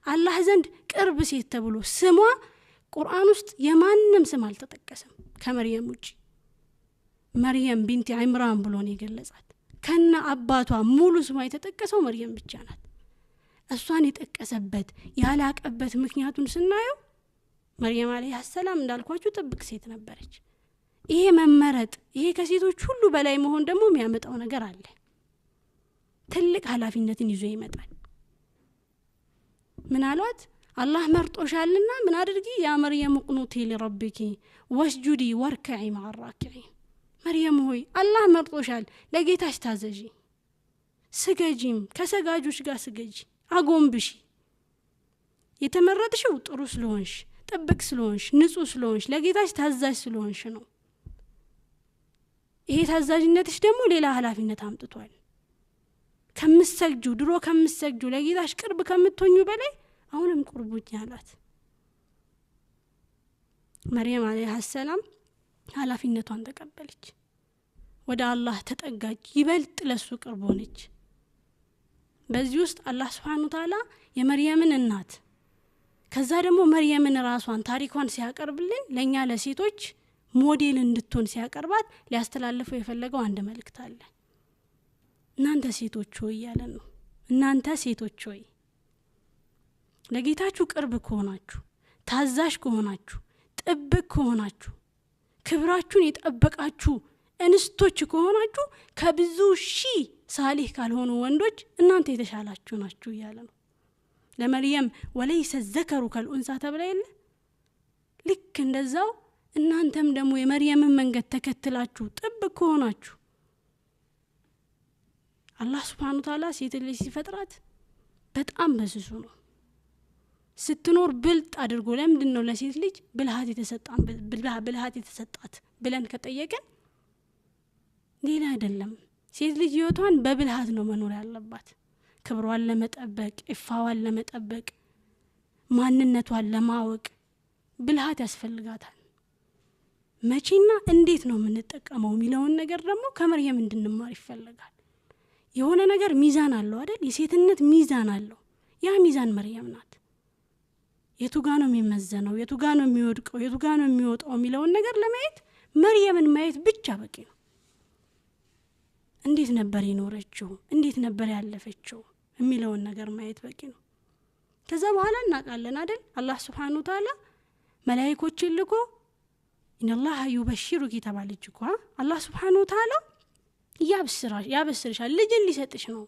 አላህ ዘንድ ቅርብ ሴት ተብሎ ስሟ ቁርአን ውስጥ የማንም ስም አልተጠቀሰም ከመርየም ውጭ። መርየም ቢንቲ ዒምራን ብሎ ነው የገለጻት። ከነ አባቷ ሙሉ ስሟ የተጠቀሰው መርየም ብቻ ናት። እሷን የጠቀሰበት ያላቀበት ምክንያቱን ስናየው መርየም አለይሃ ሰላም እንዳልኳችሁ ጥብቅ ሴት ነበረች። ይሄ መመረጥ፣ ይሄ ከሴቶች ሁሉ በላይ መሆን ደግሞ የሚያመጣው ነገር አለ። ትልቅ ኃላፊነትን ይዞ ይመጣል። ምን አሏት? አላህ መርጦሻልና ምን አድርጊ? يا مريم اقنتي لربك واسجدي واركعي مع الراكعين። መርየም ሆይ አላህ መርጦሻል፣ ለጌታሽ ታዘዢ፣ ስገጂም፣ ከሰጋጆች ጋር ስገጂ፣ አጎንብሺ። የተመረጥሽው ጥሩ ስለሆንሽ፣ ጥብቅ ስለሆንሽ፣ ንጹህ ስለሆንሽ፣ ለጌታሽ ታዛዥ ስለሆንሽ ነው። ይሄ ታዛዥነትሽ ደግሞ ሌላ ኃላፊነት አምጥቷል። ከምትሰግጁ፣ ድሮ ከምትሰግጁ፣ ለጌታሽ ቅርብ ከምትሆኙ በላይ አሁንም ቁርቡኝ አላት። መርየም አለይሃ ሰላም ኃላፊነቷን ተቀበለች። ወደ አላህ ተጠጋች፣ ይበልጥ ለሱ ቅርብ ሆነች። በዚህ ውስጥ አላህ ስብሓኑ ተዓላ የመርየምን እናት ከዛ ደግሞ መርየምን ራሷን ታሪኳን ሲያቀርብልን ለእኛ ለሴቶች ሞዴል እንድትሆን ሲያቀርባት ሊያስተላልፈው የፈለገው አንድ መልእክት አለ። እናንተ ሴቶች ሆይ እያለን ነው። እናንተ ሴቶች ሆይ ለጌታችሁ ቅርብ ከሆናችሁ፣ ታዛዥ ከሆናችሁ፣ ጥብቅ ከሆናችሁ፣ ክብራችሁን የጠበቃችሁ እንስቶች ከሆናችሁ ከብዙ ሺህ ሳሊህ ካልሆኑ ወንዶች እናንተ የተሻላችሁ ናችሁ እያለ ነው። ለመርየም وليس الذكر كالأنثى ተብላ የለ፣ ልክ እንደዛው እናንተም ደግሞ የመርየምን መንገድ ተከትላችሁ ጥብቅ ከሆናችሁ፣ አላህ ስብሓኑ ተዓላ ሴት ልጅ ሲፈጥራት በጣም በስሱ ነው። ስትኖር ብልጥ አድርጎ፣ ለምንድን ነው ለሴት ልጅ ብልሃት የተሰጣት ብለን ከጠየቅን ሌላ አይደለም። ሴት ልጅ ህይወቷን በብልሃት ነው መኖር ያለባት። ክብሯን ለመጠበቅ፣ ኢፋዋን ለመጠበቅ፣ ማንነቷን ለማወቅ ብልሃት ያስፈልጋታል። መቼና እንዴት ነው የምንጠቀመው የሚለውን ነገር ደግሞ ከመርየም እንድንማር ይፈለጋል። የሆነ ነገር ሚዛን አለው አይደል? የሴትነት ሚዛን አለው። ያ ሚዛን መርየም ናት። የቱ ጋ ነው የሚመዘነው፣ የቱ ጋ ነው የሚወድቀው፣ የቱ ጋ ነው የሚወጣው የሚለውን ነገር ለማየት መርየምን ማየት ብቻ በቂ ነው። እንዴት ነበር የኖረችው፣ እንዴት ነበር ያለፈችው የሚለውን ነገር ማየት በቂ ነው። ከዛ በኋላ እናውቃለን አይደል? አላህ ስብሓኑ ተዓላ መላይኮችን ልኮ إن الله يبشرك ተባለች እኮ። አላህ ስብሓኑ ተዓላ ያበስርሻል፣ ልጅን ሊሰጥሽ ነው።